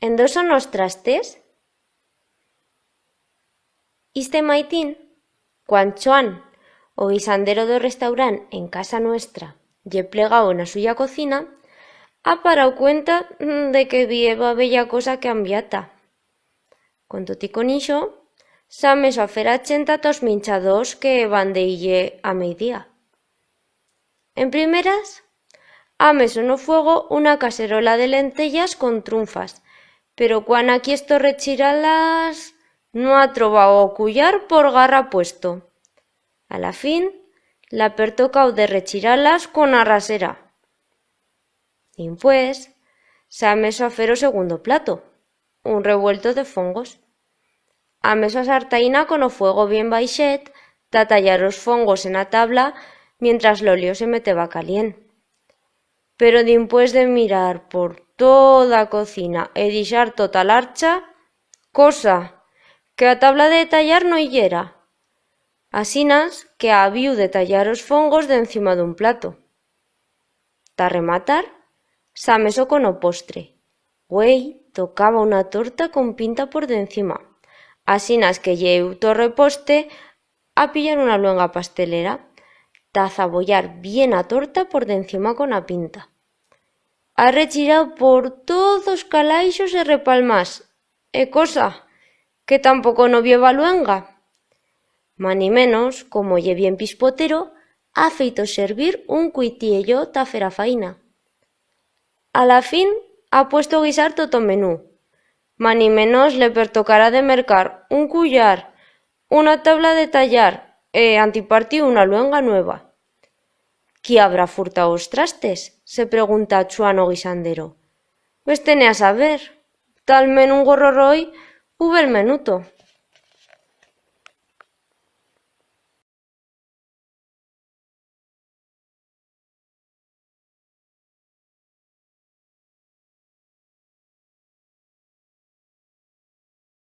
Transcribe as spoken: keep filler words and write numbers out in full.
En dó son os trastes? Iste maitín, cuan Chuan, o guisandero d'o restaurant en casa nuestra, ye plegau en a suya cocina, ha parau cuenta, mm, de que bi heba bella cosa cambiata. Con tot y con ixo, s'ha meso a fer a chenta tos minchadors que van de ir-ie a meidía. En primeras, ha meso en o fuego una caserola de lentellas con trunfas, pero cuan ha quiesto rechirar-las, no ha trobau o cuyar por garra puesto. A la fin, l'ha pertocau de rechirar-las con a rasera. Dimpués, s'ha meso a fer o segundo plato, un revuelto de fongos. Ha meso a sartaina con o fuego bien baixet ta tallar os fongos en a tabla mientras l'olio se meteba calient. Pero dimpués de mirar por toda a cocina e dixar tot a l'archa, cosa, que a tabla de tallar no i yera. Asinas que ha habiu de tallar os fongos d'encima d'un plato. Ta rematar, s'ha meso con o postre. Güei tocaba una torta con pinta por d'encima. Asinas que yeu, to reposte, ha pillar una luenga pastelera, ta zabollar bien a torta por d'encima con a pinta. Ha rechirau por toz os calaixos e repalmás, e cosa, que tampoco no bieba luenga. Manimenos, como ye bien pispotero, ha feito servir un cuitiello ta fer a faina. A la fin, ha puesto guisar tot o menú. Manimenos le pertocará de mercar un cuyar, una tabla de tallar e, antipartiu, una luenga nueva. Qui habrá furtau os trastes? Se pregunta Chuan o guisandero. Ves-te-ne a saber, talment un gorroroi u bel menuto.